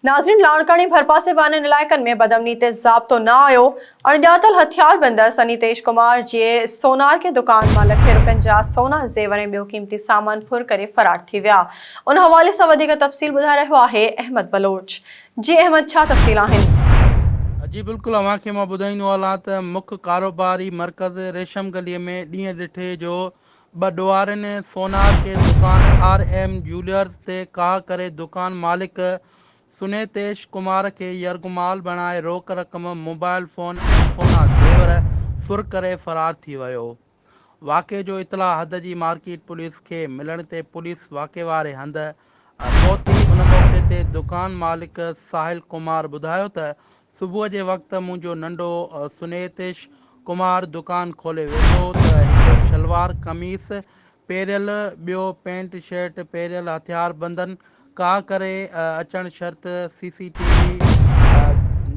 ناظرين لاڙڪاڻي ڀرپاسي وارن علائقن ۾ بدامني تي ضابطو نه آيو، اڻڄاتل هٿياربند سنيتيش ڪمار جي سونار ڪي دڪان مان لکين روپين جا سونا زيور ۽ ٻيو قيمتي سامان ڦر ڪري فرار ٿي ويا. ان حوالي سان وڌيڪ تفصيل ٻڌائي رهيو آهي احمد بلوچ. جي احمد ڇا تفصيل آهن؟ جي بلڪل اوهان کي مان ٻڌائيندو هلان ته مک ڪاروباري مرڪز ريشم گلي ۾ ڏينهن ڏٺي جو ٻه ڏوهارين سونار ڪي دڪان آر ايم جيولرز تي ڪاهه ڪري دڪان مالڪ سنيتيش ڪمار کي يرغمال بڻائي روڪ رقم، موبائل فون ۽ سونا زيور ڦر ڪري فرار ٿي ويو. واقعي جو اطلاع حد جي مارڪيٽ پوليس کي ملڻ تي پوليس واقعي واري هنڌ پهتي ان موقعي تي دڪان مالڪ ساحل ڪمار ٻڌايو ته صبح جي وقت منهنجو ننڍو سنيتيش ڪمار دڪان کولي ويٺو ته هڪ شلوار قميص پهريل ٻيو پينٽ شرٽ پهريل هٿياربندن ڪاهه ڪري اچڻ شرط C C T V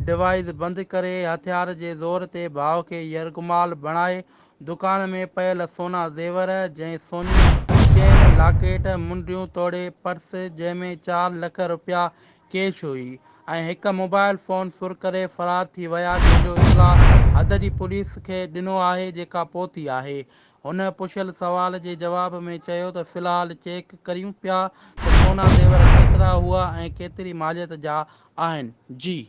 device بند ڪري هٿيار جي زور تي ڀاء کي يرغمال بڻائي دڪان ۾ پيل سونا زيور جنهن سونيون چين لاڪيٽ منڊيون توڙي پرس جنهن ۾ چار لک رپيا ڪيش هئي ۽ هڪ موبائل فون ڦر ڪري فرار ٿي ويا جنهن جو اطلاع حد جي پوليس کي ڏنو آهي جيڪا پهتي آهي هن پڇيل سوال جي جواب ۾ چيو ته في الحال چيڪ ڪريون پيا ته سونا زيور ڪيترا هئا ۽ ڪيتري ماليت جا آهن جي.